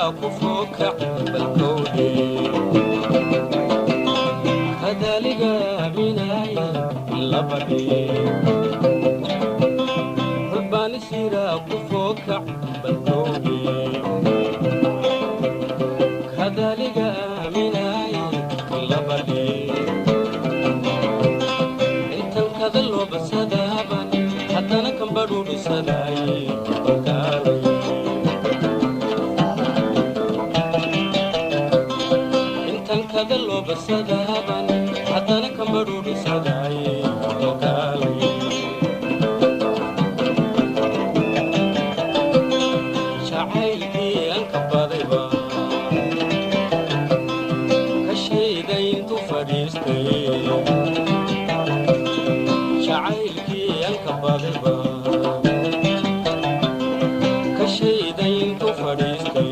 Kufokac balkowdhe kadaliga aaminay labadhe holbaanisira kufokac balkowdhe kadaliga aaminay labadhe intan kada loo basadaaban haddana kambadhuudhisadaaye balkaalay. Intan kada loo basadaaban haddana kambadhuudhisadaaye balkaalay. Jacaylkii aan ka badayba ka shayda intuu fadhiistay. Jacaylkii aan ka badayba ka shayda intuu fadhiistay.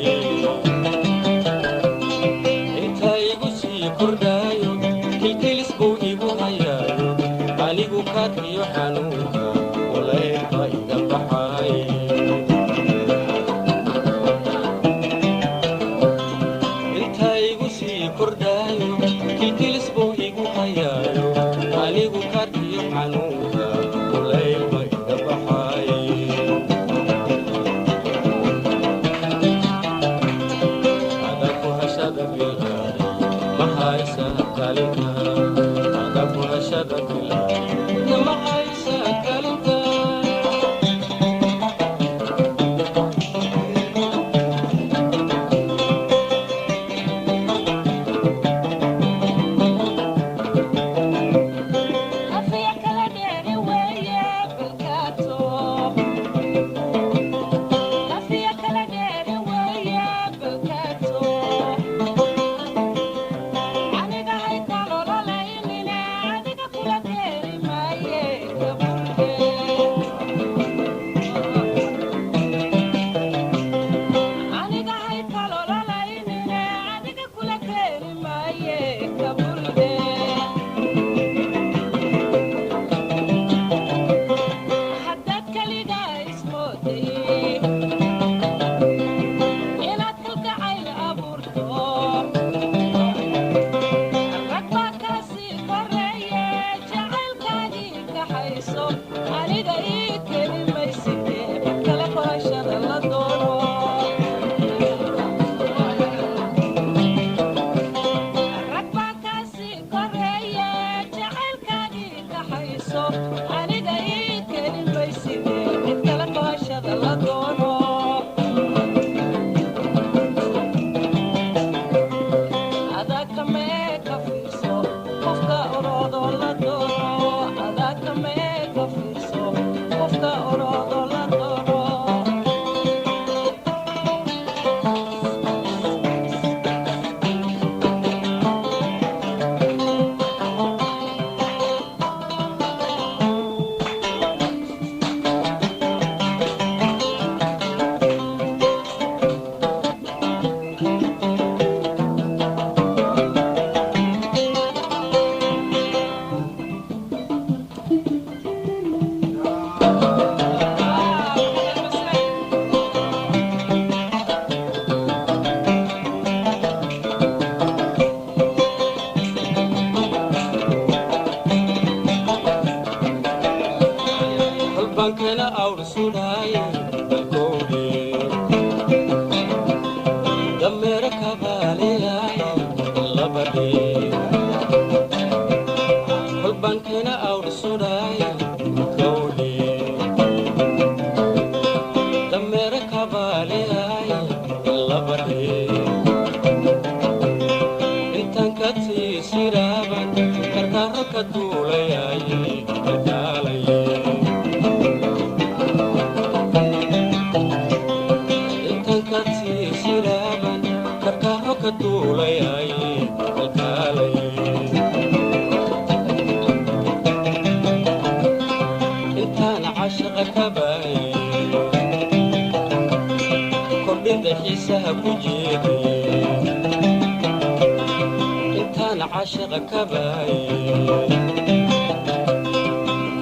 Intaa igu sii kordhaayo kilkilis buu igu hayaayo anigu kaadkiyo xanuunka walaylba iga baxay. Intaa igu sii kordhaayo kilkilis buu igu hayaayo anigu kaadkiyo xanuunka walaylba iga baxay. Adaku hashada bilaahi ma haysa kalinka. Adaku hashada bilaahi ma haysa kalinka. Afiya kala dheeri weeye balkaato. Afiya kala dheeri weeye balkaato. Aniga hay kalololaynine adiga kula keeni maaye kabulke. Aniga hay kalololaynine adiga kula keeni maaye kabulke. Haddaad kaligaa ismooday inaad kalgacayl abuurto rag baa kaa sii koreeye jacaylkaagii kaxayso aniga ii keni mayside mid kale korashada la doono. Rag baa kaa sii koreeye jacaylkaagii kaxayso aniga ii keni mayside mid kale korashada la doono. Adaa kamee ka fiirso qofka oroodoo la doono. Adaa kamee ka fiirso qofka oroodoo la doono. Holbaankana awr sudhaaye balkowdhe dameero kabaaliyaaye labadhe holbaankana awr sudhaaye balkowdhe dameero kabaaliyaaye labadhe intaan ka sii siraaban karkaaro ka duulayaaye kalkaalaye. Intan ka sii siraaban karkaaro ka duulayaaye kalkaalaye. Intaan cashaqa ka baayay kordhinta xiisaha ku jeeday. Intaan cashaqa ka baayay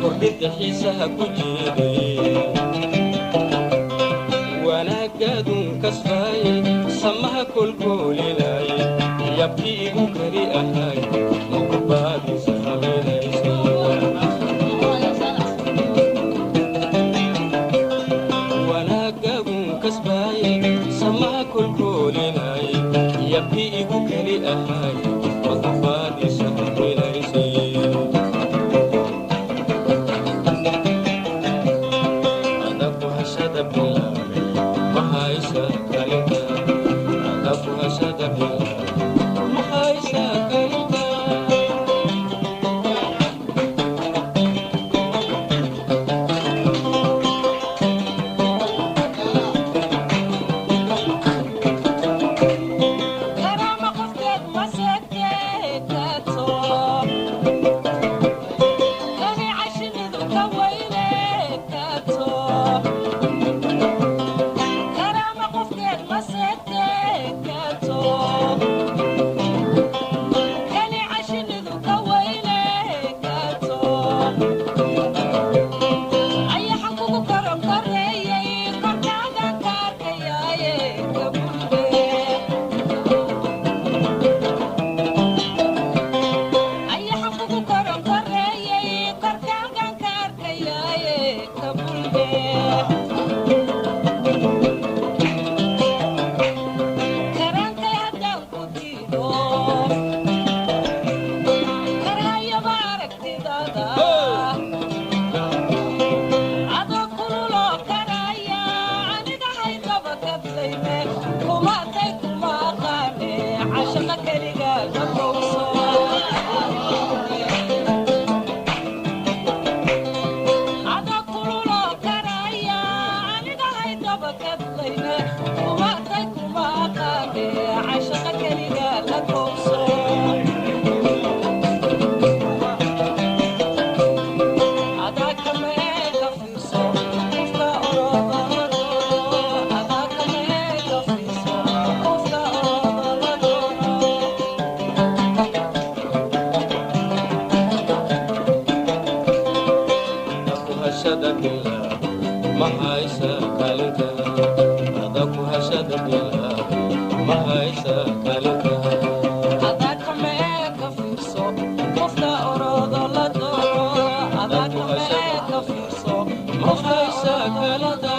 kordhinta xiisaha ku jeeday. Wanaagaadun kasbaayay sama. Yabkii igu keli ahay makubaadiisa habeynaysa. Wanaagagun kasbaaye, samaa kolkoolinay, yabkii igu keli ahay makubaadiisa habeynaysa. Adaku hashada bilaabay ma haysa kalinta, adaku hashada bilaabay ma haysa kalinta. Karaama qofkeed ma seegteekato, kani cashinidu ka weyneekato. Karaama qofkeed ma seegteekato, kani cashinidu ka weyneekato. Ayaxan kugu koron koreeyay, korkaagan ka arkayaaye kabulbe. Ayaxan kugu koron koreeyay, korkaagan ka arkayaaye kabulbe. Karaankay haddaan ku diido, karhayaba aragtidaada. Adoo kululoo karaya, aniga haydaba kadlayne, kumaatay kuma aqaane, cashaqa keliga la kowso. Adoo kululoo karaya, aniga haydaba kadlayne, kumaatay kuma aqaane, cashaqa keliga la kowso. Adaku hashada bilaabay ma haysa kalinta, adaku hashada bilaabay ma haysa kalinta. Ma haysa kalinta.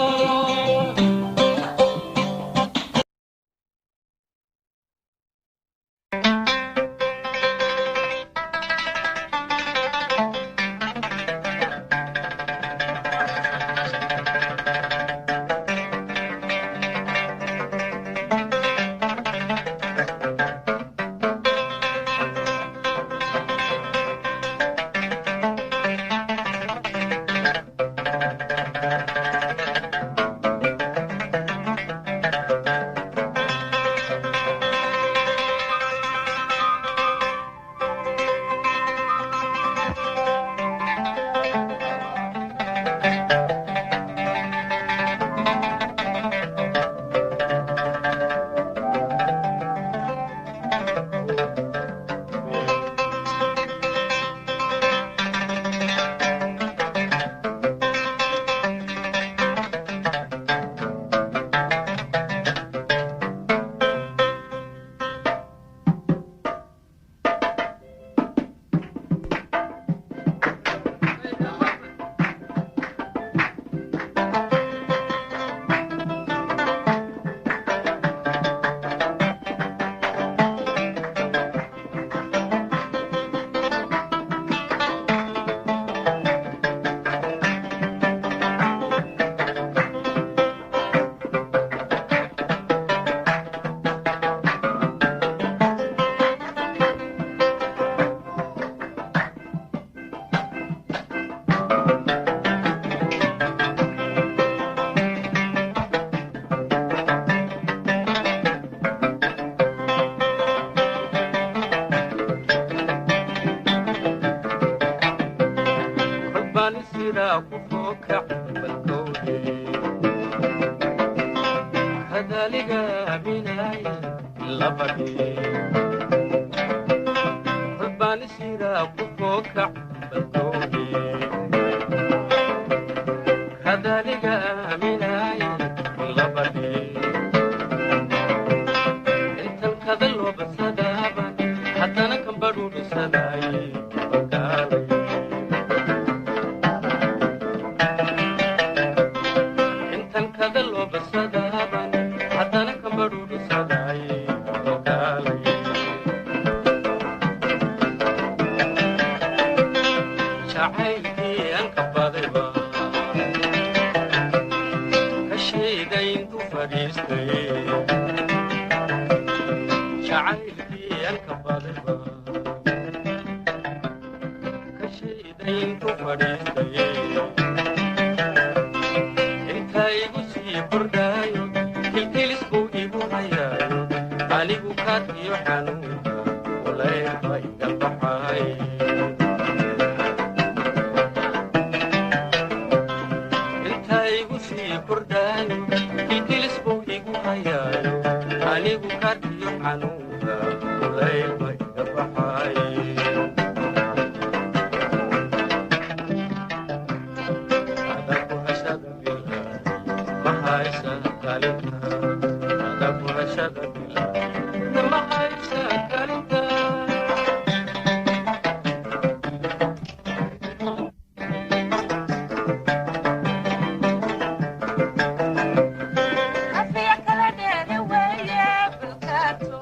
Kolbaan sidaa ku fookac balkowde, kadaliga aaminaya labadhe. Kolbaan sidaa ku fookac balkowde, kadaliga aaminaya labadhe. Intan kada loo basadaaba. koobasadaban haddana kambadhuudhusaday okaalay. Jacaylkii aan ka badayba ka sheegay intuu fadhiistay. Jacaylkii aan ka badayba ka sheegay intuu fadhiistay. Intaa igu sii kordhaayo kilkilis buu igu hayaayo anigu kaadkiyo xanuunka kulaylba iga baxay. Intaa igu sii kordhaayo kilkilis buu igu hayaayo anigu kaadkiyo xanuunka kulaylba iga baxay. Adaku hashada bilaa ma haysa kalinta. Adaku hashada bilaa ma haysa kalinta. Afiya kala dheeri weeye bilkaato.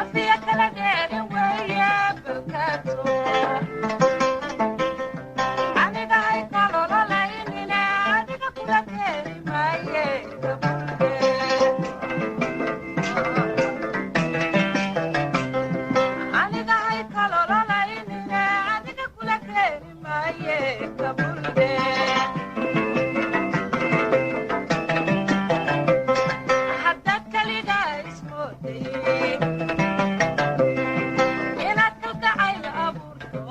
Afiya kala dheeri weeye bilkaato. Aniga hay kalololaynine adiga kula keeni maaye gaburde. Aniga hay kalololaynine adiga kula keeni maaye gaburde. Haddaad kaligaa ismoodayey inaad kalgacayl abuurto,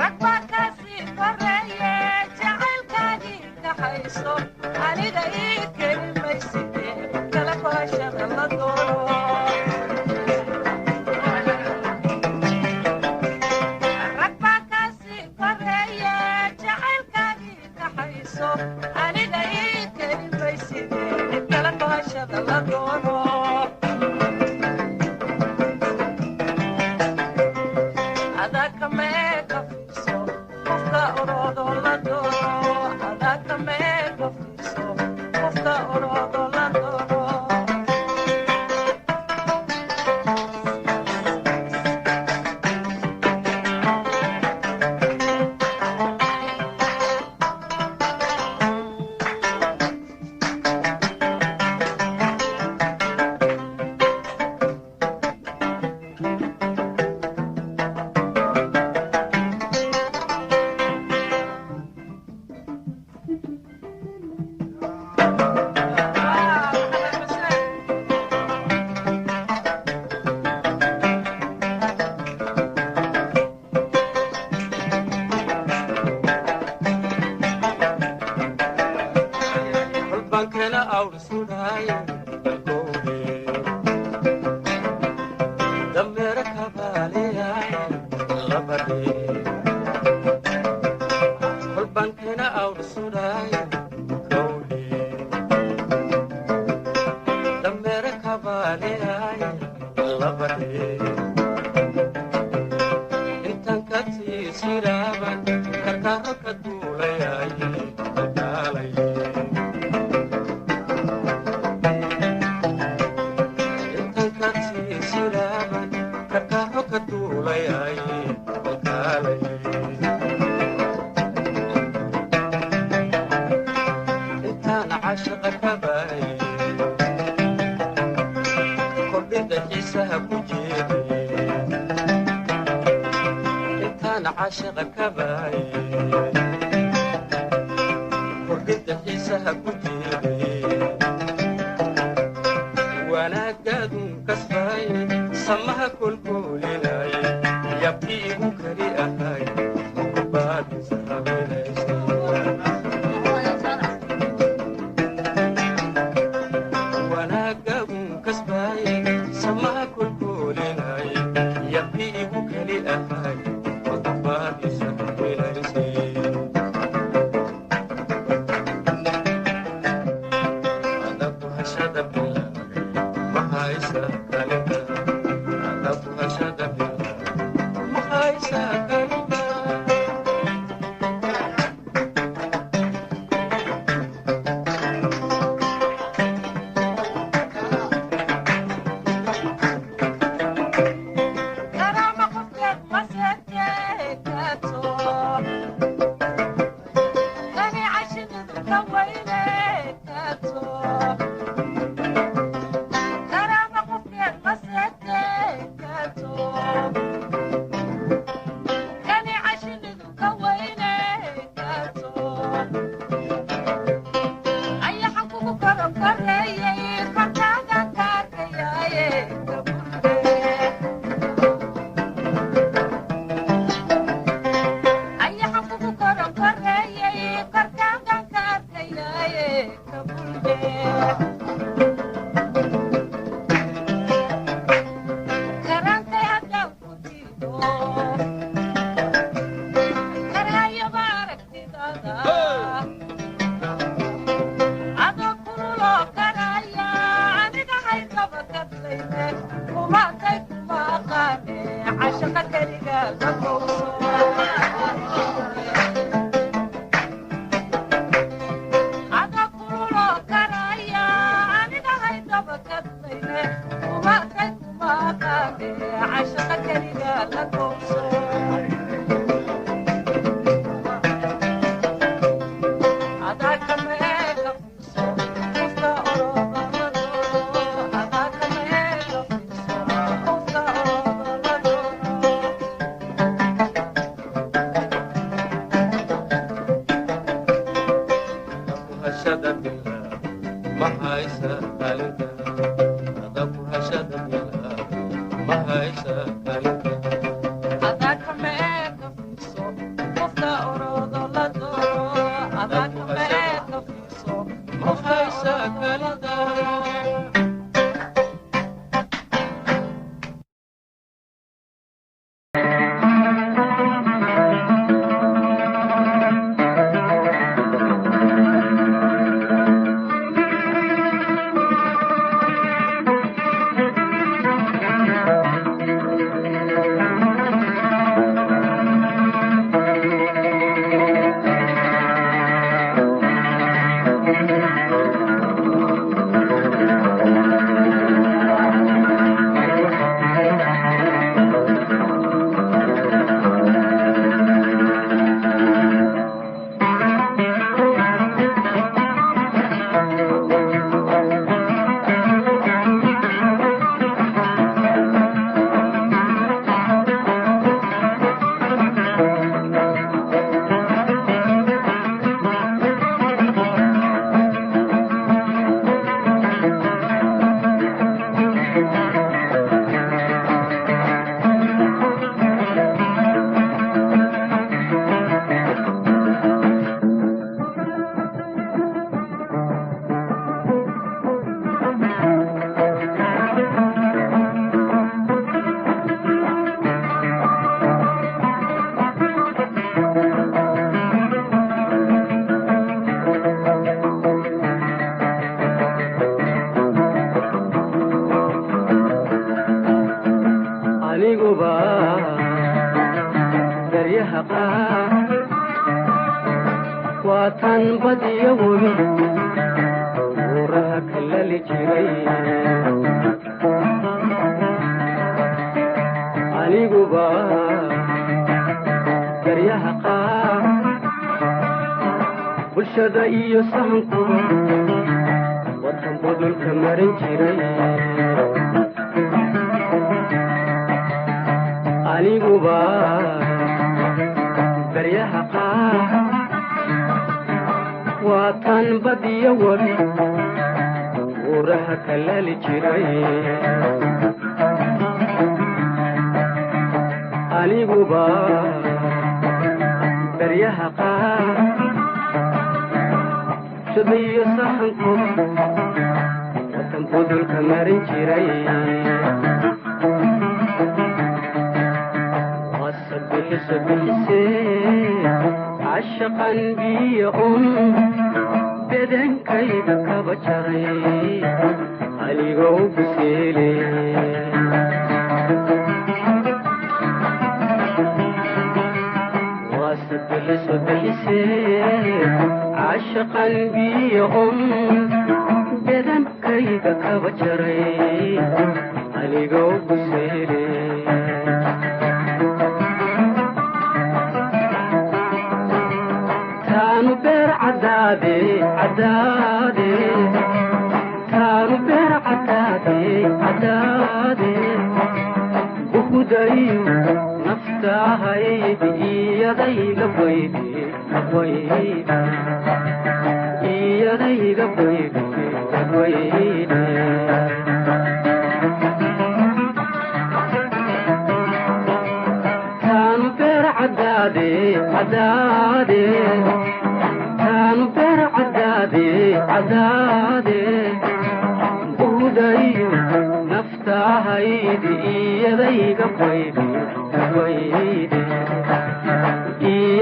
rag baa kaasii koreeye jacaylkaagii kaxayso aniga ii keli mayside kala kohashada la doono. Rag baa kaasii koreeye jacaylkaagii kaxayso aniga ii keli mayside kala kohashada la doono. Adaka meega fiirso qofka oroodo la doono. Adaka meega fiirso qofka oroodo la doono. Kolbaankana awr sudhaay dalkoobe dameera kabaaliyaay labadhe. Kolbaankana awr sudhaay kowdhe dameera kabaaliyaay labadhe. Intaan ka sii siraaban karkaaro ka duulayaay kalkaalay. Intaan ka sii siraaban karkaaro ka duulayaay kalkaalay. Intaan cashaqa ka baayay kordhinta xiisaha ku jeeday. Intaan cashaqa ka baayay kordhinta xiisaha ku jeeday. Wanaagaadun kasbaye samaha kolkoolinaaye yabkii igu kali ahay ukubaadisa habeenaysa. Wanaagagun kasbaye samaha kolkoolinaaye yabkii igu kali ahay ukubaadisa habeenaysa. Adaku hashada bilaa ma haysa kalinta. Adaku hashada bilaa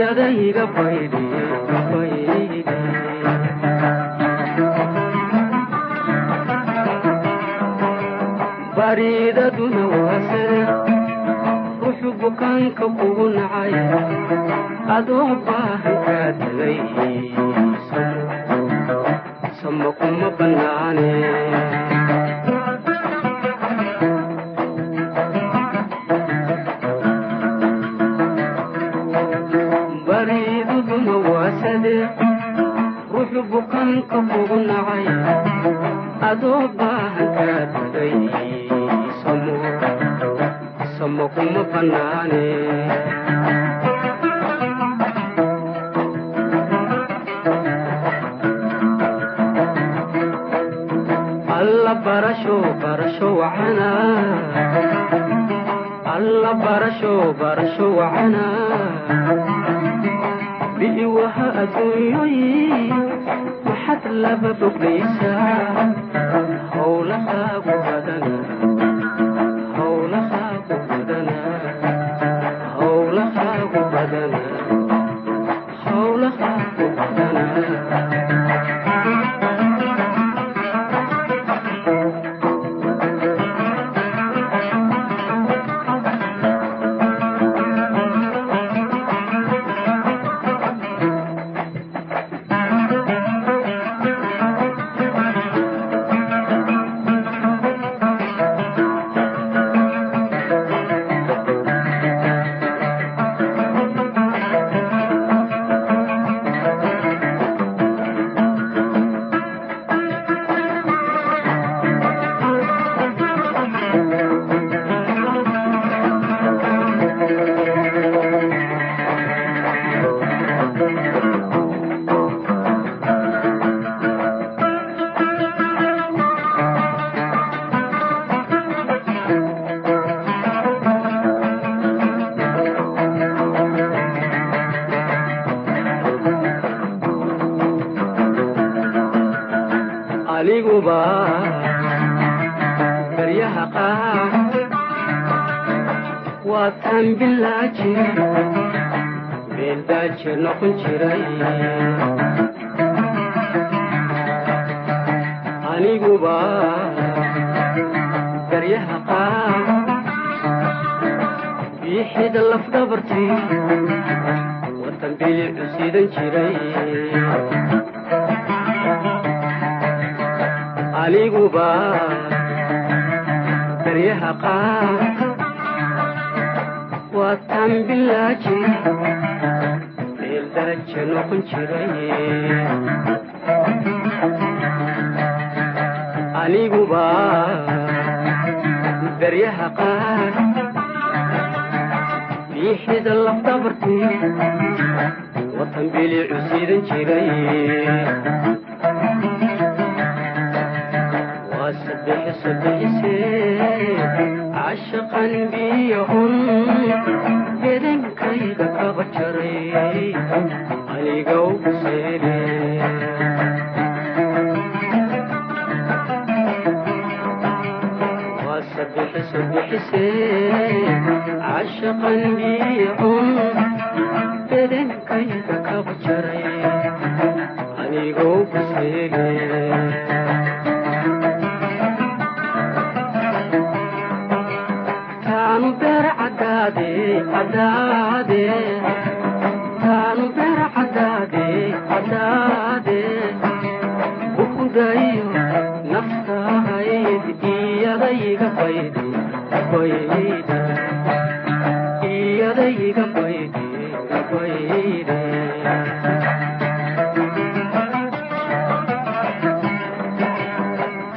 Iyadayga baydi baydi. Bariidaduna waa sare, ruuxu bukaanka kugu nacay, adoo baahan kaa tagay, samo kuma bannaane. Bariidaduna waa sade, ruuxu bukaanka kugu nacay, adoo baahan kaa tagay, samo samo kuma bannaane. Alla barasho barasho wacana, alla barasho barasho wacana, bi'iwaha adduunyoyi maxad laba boglaysaa? Howlahaagu badana, howlahaagu badana, howlahaagu badana, howlahaagu badana. Aniguba baryaha qaar waa taan bilaaji beeldaaje noqon jiray. Aniguba baryaha qaar biixida lafdhabartii watan bilicu sidan jiray. Aniguba baryaha qaar waa taan bilaaji beeldaaje noqon jiray. Aniguba baryaha qaar biixida lafdhabartii watan bilicu sidan jiray. Sabixisee cashaqan biyahun bedankayga kaba jaray, anigow seele. Waa sabixisee cashaqan biyahun bedankayga kaba jaray, anigow seele. Taanu beer cadaade cadaade, taanu beer cadaade cadaade, bukudayo naftahayd iyadayga baydi baydi, iyadayga baydi baydi.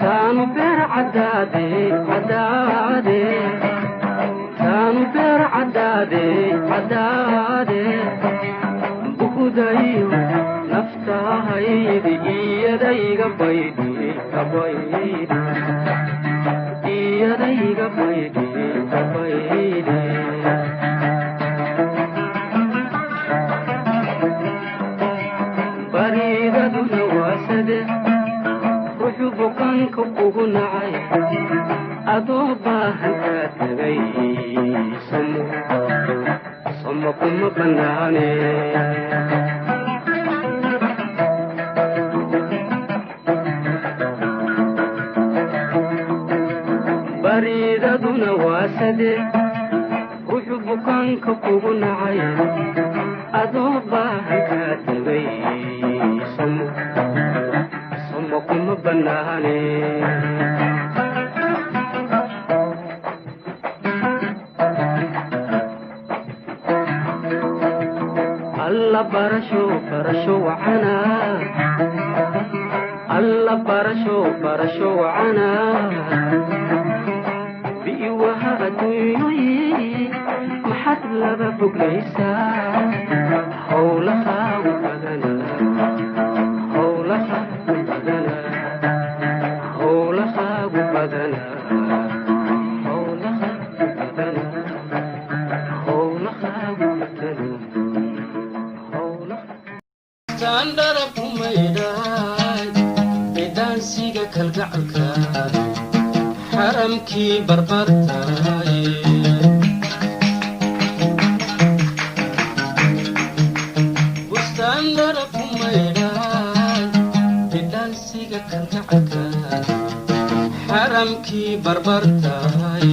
Taanu beer cadaade cadaade, taanu beer cadaade cadaade, bukudayo naftahaydi iyadayga baydi baydi, iyadayga baydi baydi. Bariidaduna waasade, ruuxu bukaanka kugu nacay, adoo baahan kaa tagay, samo samo Kuma bannaane. Bariidaduna waa sade, wuxuu bukaanka kugu nacay, adoo baahan kaa tagay. Somo somo kuma bannaane. Alla barasho barasho wacana, alla barasho barasho wacana, biiwaha adduunyoyi maxaad laba boglaysaa? Howlahaagu badana, howlahaagu badana, howlahaagu badana, howlahaagu badana, howlahaagu badana. Tandharabkumaydhaay bidaansiga kalgacalka, xaramkii barbartaay. Bustaandharabkumaydhaay bidhaansiga kalgacalka, xaramkii barbartaay.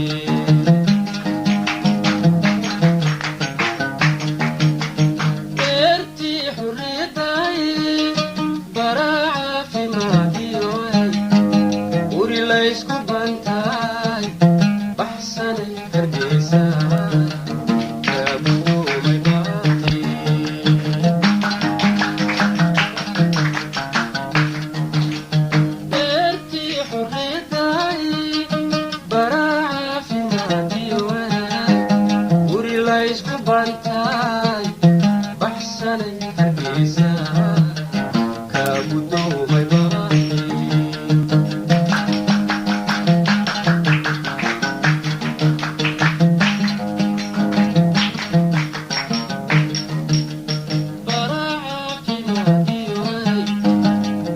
Beertii xurriyaddaay, baraa caafimaadiyo, guri laysku bantaay, baxsanay Hargeysa, kaabuumay baaqi. Beertii xurriyaddaay, baraa caafimaadiyo, guri laysku bantaay, baxsanay Hargeysa, kaagudoomay baaqi.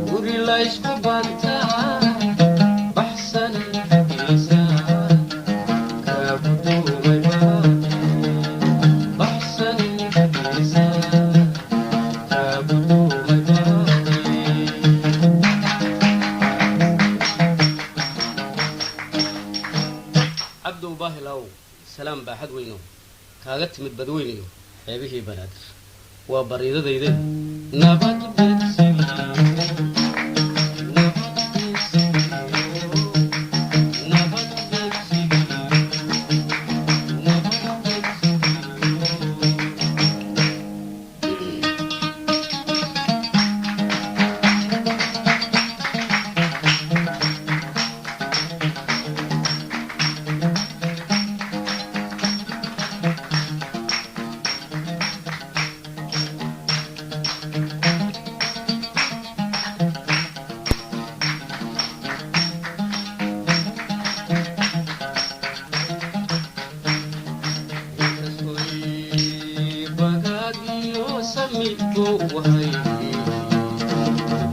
Guri laysku bantaa, baxsanay Hargeysa, kaagudoomay baaqi, baxsanay Hargeysa, kaagudoomay baaqi. Cabdow baahilaw, salaam baaxad weynow kaaga timid badweynayo xeebihii Banaadir, waa bariidadayde. Nabad beegsigiyo, nabad beegsigiyo, nabad beegsigiyo, nabad beegsigiyo.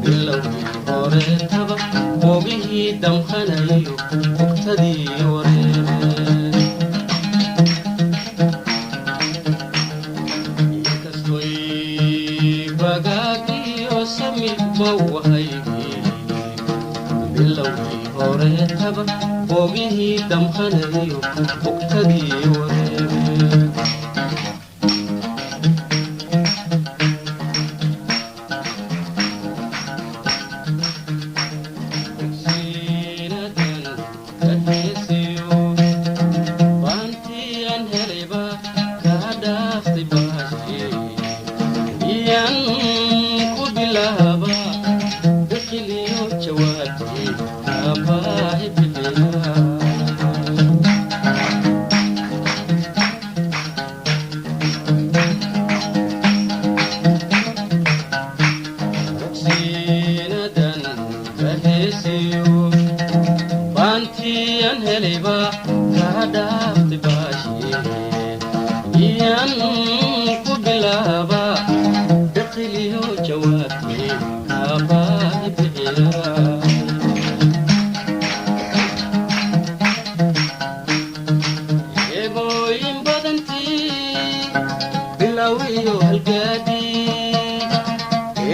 Bilowgii horeetaba boogihii damqanayo, bugtadii wareere. Inkastoy bagaagiyo samibo wahaygii, bilowgii horeetaba boogihii damqanayo, bugtadii wareere. Siinadan ka heesiyo, baantiyan helayba kaa dhaaftay baashi, iyan ku bilaaba biqiliyo jawaabtii kaabaahi bixiya. Siinadan ka heesiyo, baantiyan helayba kaa dhaaftay baashi, iyan ku bilaaba biqiliyo.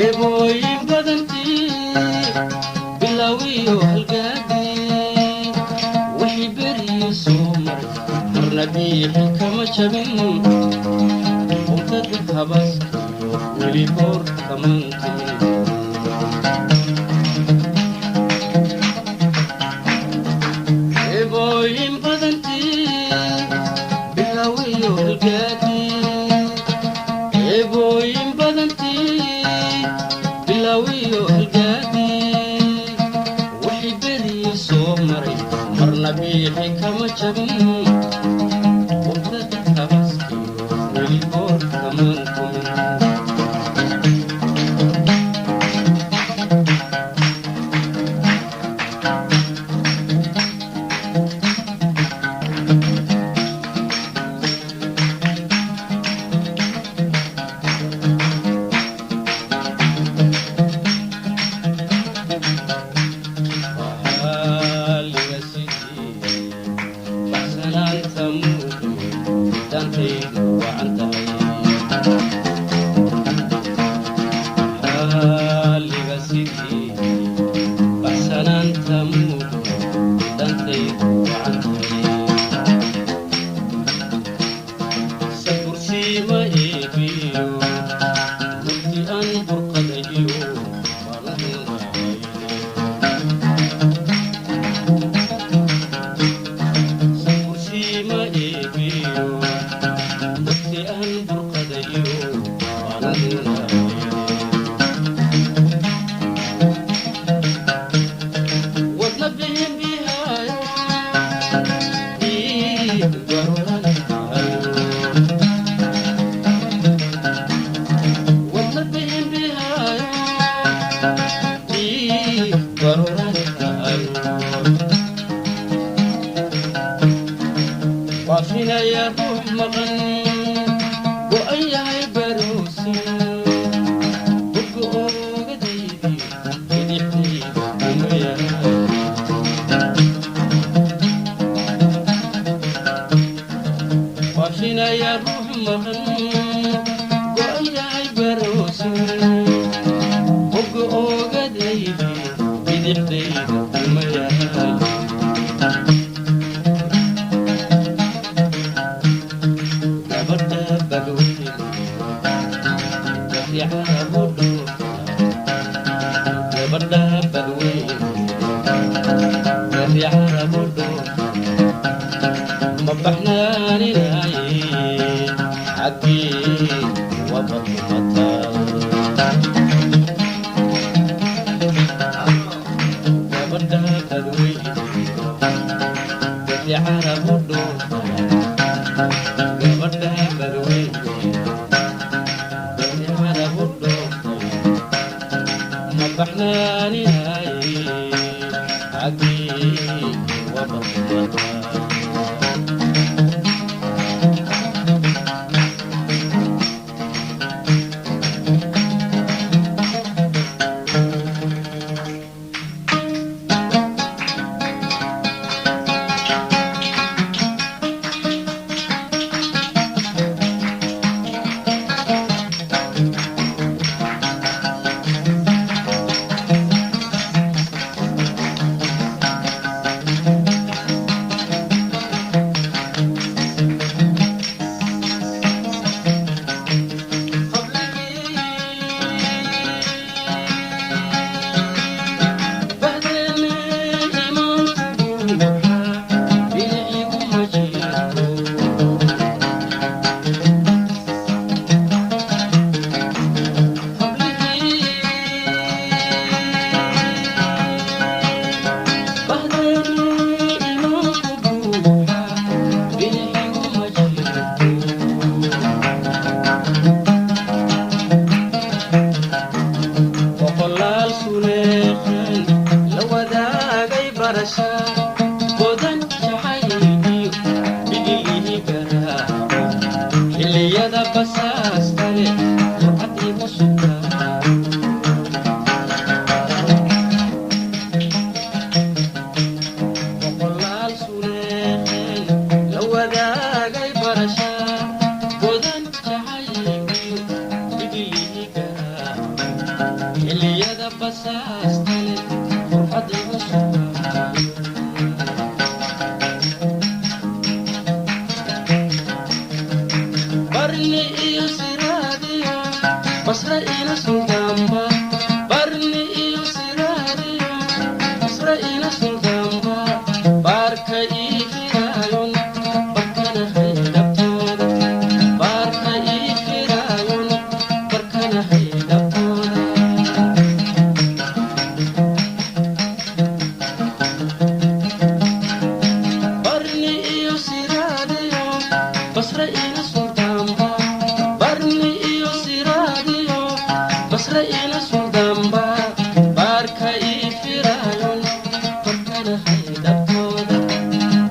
Eebooyin badantii bilaawiyo halgaadii wixii beriyo soo maray marna biixi kama jabin unkada habaska weli boor kaman timin. Eebooyin badantii bilaawiyo halgaadii, eebooyin badantii bilaawiyo halgaadii wixii beriyo soo maray marna biixi kama jabin unkada habaskiyo weli boor kaman tumin. Waxaaliga sidii baxsanaanta muuqi dantaydu wacan tahay. Waxaaliga sidii baxsanaanta muuqi dantaydu wacan tahay. Sabursiima eebiyo mugdi aan burqadayo balanahayne. Sabursiima eebiyo mugdi aan burqadayo balanahayne. Wadna bixin bihayo dhiig baroranayo. Wadna bixin bihayo dhiig baroranayo. Waafinaya ruux maqan go'an yahay baroosin bogga oogadaydi bidixdayda kuma yahay. Waafinaya ruux maqan go'an yahay baroosin bogga oogadaydi bidixdayda kuma yahay. Gabadha badweyne dafiicarabu dhuufa. Gabadha badweyne dafiicarabu dhuufa ma baxnaaninaye xaggii wabadumata. Gabadha badweyne dafiicarabu dhuufa. Gabadha badweyne dafiicarabu dhuufa ma baxnaaninaye xaggii wabadumata. Wejigeeda basaastale farxad iga sugaa. Barni iyo siraadiyo Basra ila suldaanba, barni iyo siraadiyo Basra ila suldaanba, baarka ii firaayon barkana haydhabtooda, baarka ii firaayon barkana haydhabtooda. Barni iyo siraadiyo Basra ila suldaanba, barni iyo siraadiyo Basra ila suldaanba, baarka ii firaayon barkana haydhabtooda,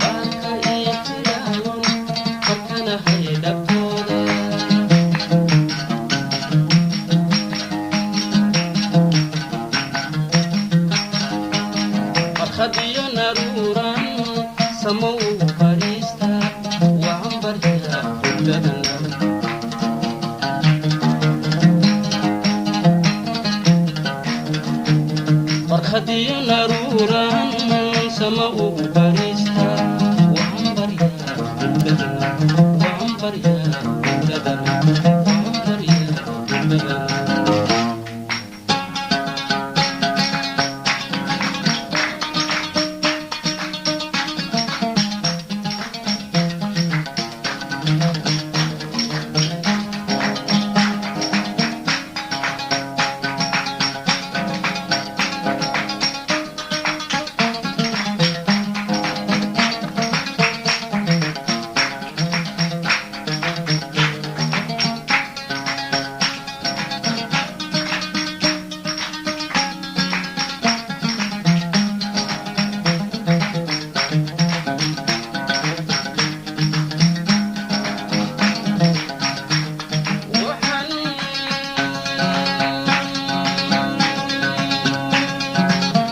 baarka ii firaayon barkana haydhabtooda. Farkhadiyo naruuran samow fariista waan baryaa hurdadan. Farkhadiyo naruuran samow fariista waan baryaa hurdadan, waan baryaa hurdadan, waan baryaa hurdadan. Waxaan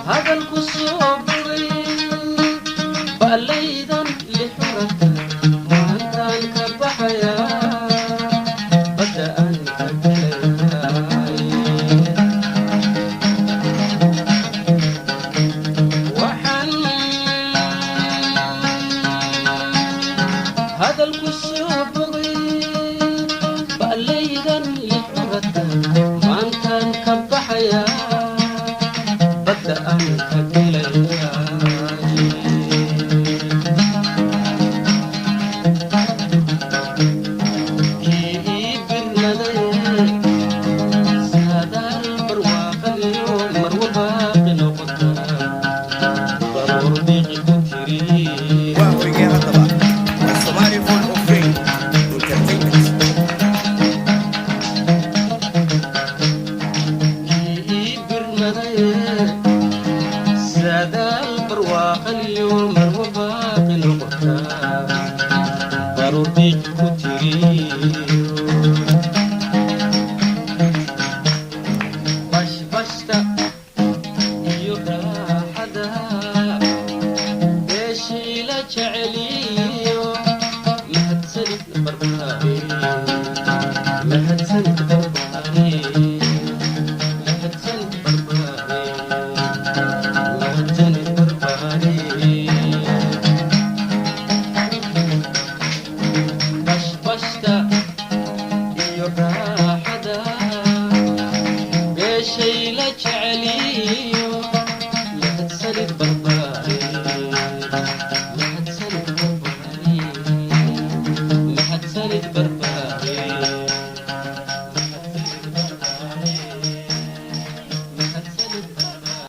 hadalku soo bogay baalaydan lixurata maantaan ka baxayaa badda aan ka gelayaay. Waxaan hadalku soo bogay baalaydan lixurata maantaan ka baxayaa badda aan ka gelayaay. Kii ii birmaday saadaal barwaaqadiyo marwo baaqi noqota baroor dhiiqi ku tiri. Waa hoygee haddaba? Waa Somali Hall of Fame Entertainment. Kii ii birmaday saadaal barwaaqaliyo marwo baaqi noqota baroor dhiiqi ku tiri. Bashbashta iyo raaxada beeshii la jeceliyo, mahadsanid barbaare, mahadsanid barbaare, mahadsanid barbaare, mahadsanid barbaare. Bashbashta iyo raaxada beeshay la jeceliyo, mahadsanid barbaare, mahadsanid barbaare, mahadsanid barbaare, mahadsanid barbaare, mahadsanid barbaare.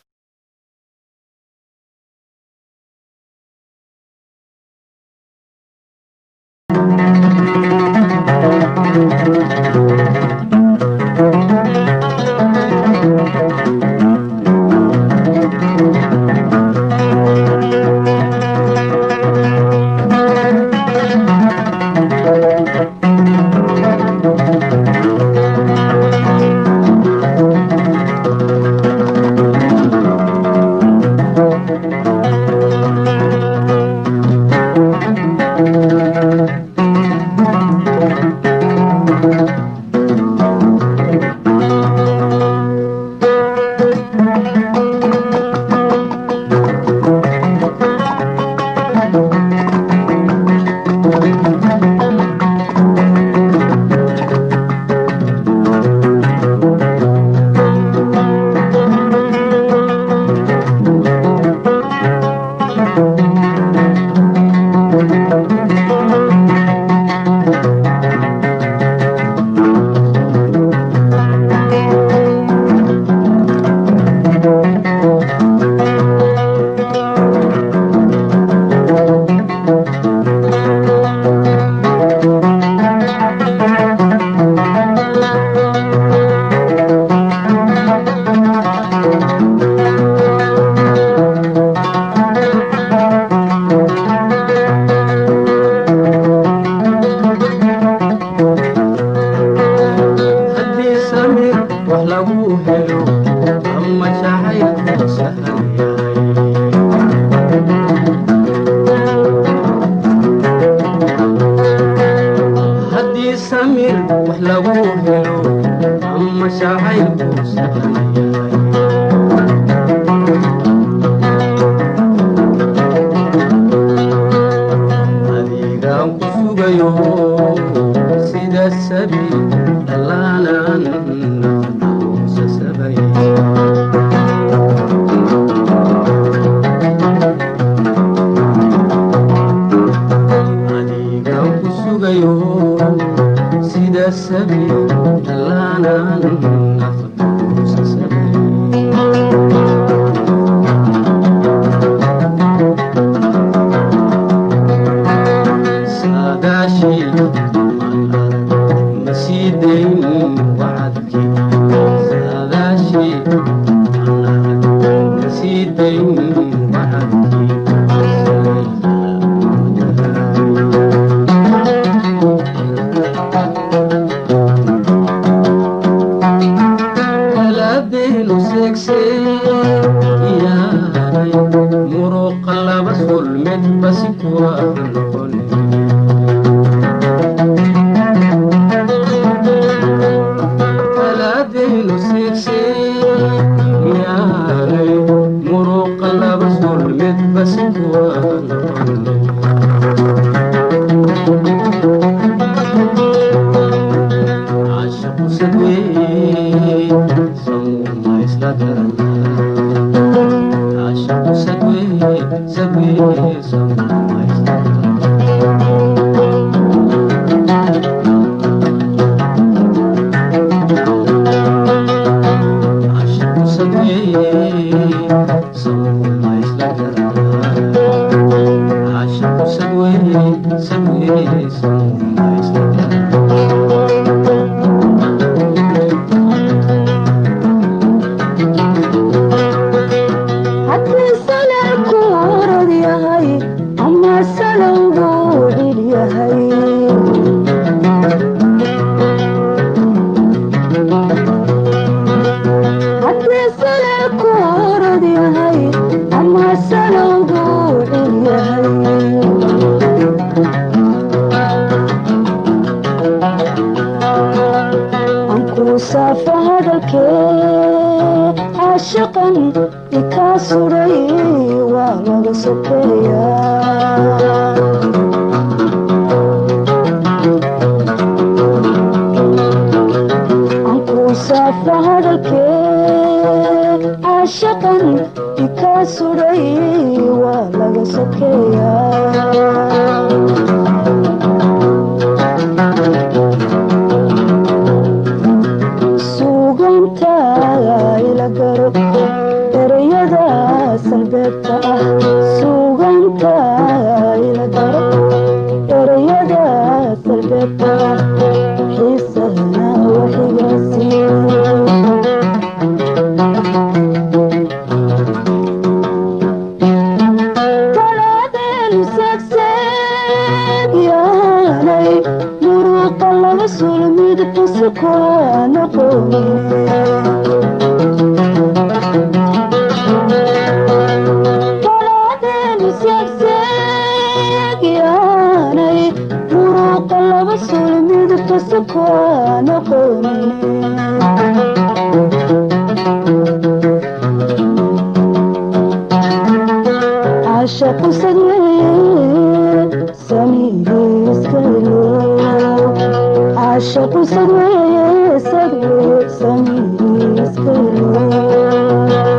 Wax lagu helo ama jacaylku sahlan yahay. Haddii samir wax lagu helo ama jacaylku sahlan yahay. Adigaan ku sugayo sida sabi dhallaanan nafta sasabay. Adigaan ku sugayo sida sabi dhallaanan nafta sasabay. Saadaashii maan arag ma sii dayn wacadkii. Saadaashii maan arag ma sii dayn wacadkii. Kaladeenu seegseeyaanay muruqa laba sul midba si kuwa noqon. Kaladeenu seegseeyaanay muruqa laba sul midba si kuwa noqon. Caashaqu sadweey samuma isla garanaa. Caashaqu sadweey sadweey samuma isla garanaa. Caashaqu sadweey samuma isla garanaa. Caashaqu sadweey sadweey samuma isla garanaa. Haddii salalku orod yahay ama salowgu cil yahay. Haddii salalku orod yahay ama salowgu cil yahay. Ankuu saafa hadalkee caashiqan ikaa suray waa laga sokeeyaa. Ankuu saafa hadalkee caashiqan ikaa suray waa laga sokeeyaa. Suuganta ila garo ereyada salbeebta ah. Suuganta ila garo ereyada salbeebta ah. Xiisahana waxigaasi. Taladeenu seegseeg yaanay muruqa laba sul midba si kuwa noqonine. Taladeenu seegseeg yaanay muruqa laba sul midba si kuwa noqonine. Caashaqu sadweeye samiirey iska helo. Caashaqu sadweeye sadweeye samiirey iska helo.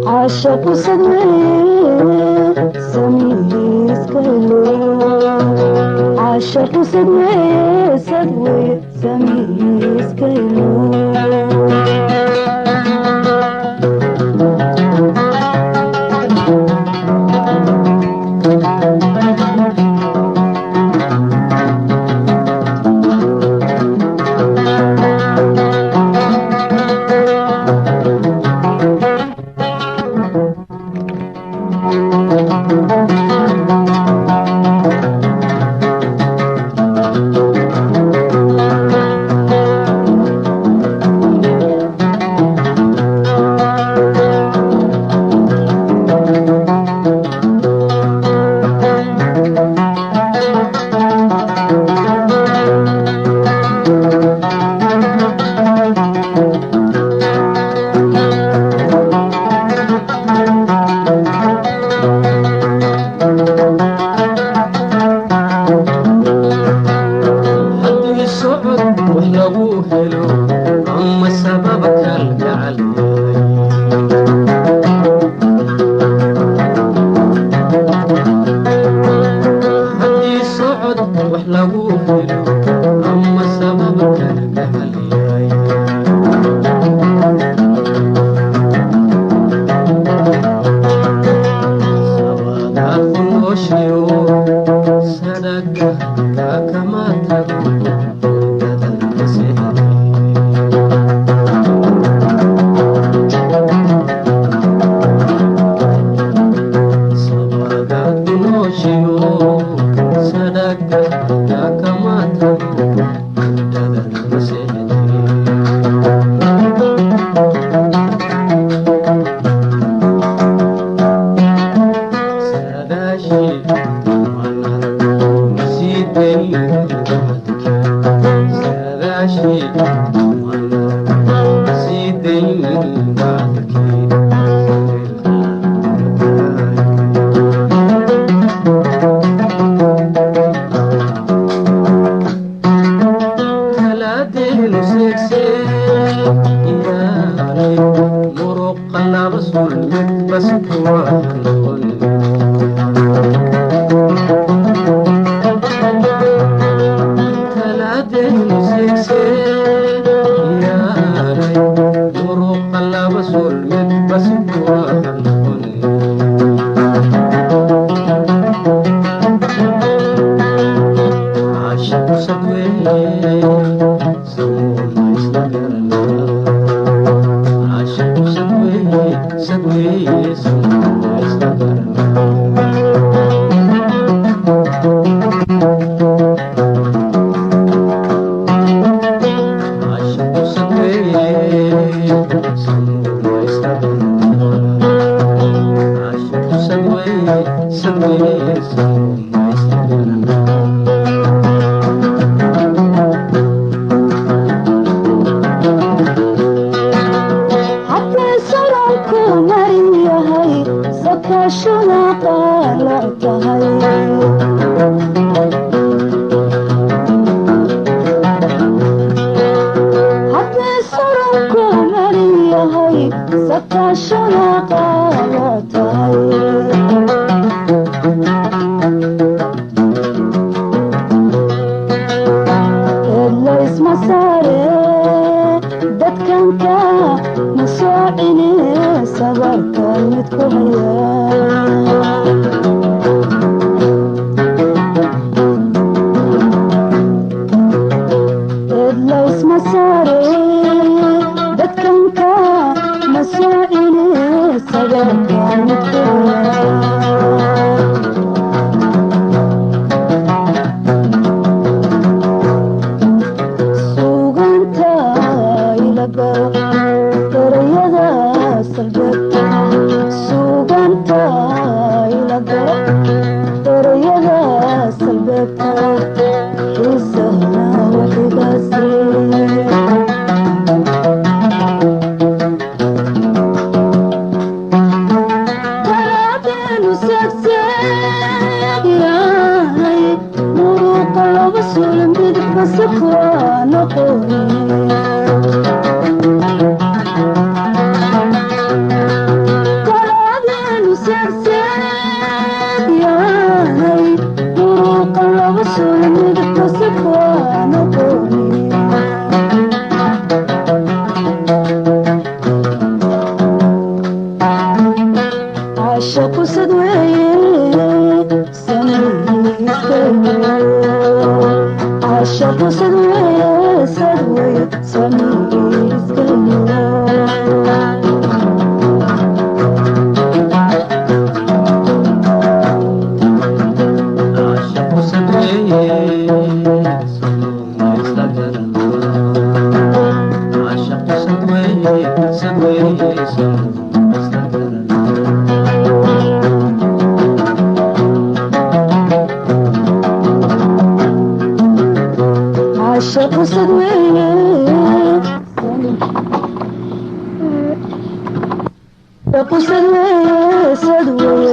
Caashaqu sadweeye samiirey iska helo. Caashaqu sadweeye sadweeye samiirey iska helo. Wax lagu helo ama sabab kalgacal yahay. Sabadaad ku nooshayo sadhaga kama tago hurdada ma seexatee. Sabadaad ku nooshayo sadhaga kama tago hurdada ma seexatee. Saadaashii waan arag masii dayn wacdkii. Saadaashii waan arag masii dayn wacdkii. Taladeenu seegsee yaanay muruqa laba sul mid bas kuwa noqon. Taladeenu seegsee yaanay muruqa laba sul mid bas kuwa noqon. Caashiqu sadweeye, samuuma isla garanaa. Caashiqu sadweeye, sadweeye, samuuma isla garanaa. Caashiqu sadweeye, samuuma isla garanaa. Caashiqu sadweeye, sadweeye, samuuma isla garanaa. Haddii salalku marin yahay, sakaashuna qaalac tahay. Haddii salalku marin yahay, sakaashuna qaalac tahay. Eedlaysma saare, dadkanka ma soocine, sabarka mid ku haya. Eedlaysma saare, dadkanka ma soocine, sabarka mid ku haya. Suganta ilagaro erayada salbeebta. Suganta ilagaro erayada salbeebta, xiisahna waxigaasi. Taladeenu seegseegyahay, muruqa laba sul midba sakwaa noqoni. Taladeenu seegseegyahay, muruqa laba sul midba sakwaa noqoni. Caashaqu sad weeye, samayskaygo. Caashaqu sad weeye, sad weeye, samayskaygo. Caashaqu sadweeye, samuuma isla garanaa. Caashaqu sadweeye, sadweeye, samuuma isla garanaa. Caashaqu sad weeye, caashaqu sad weeye, sad weeye,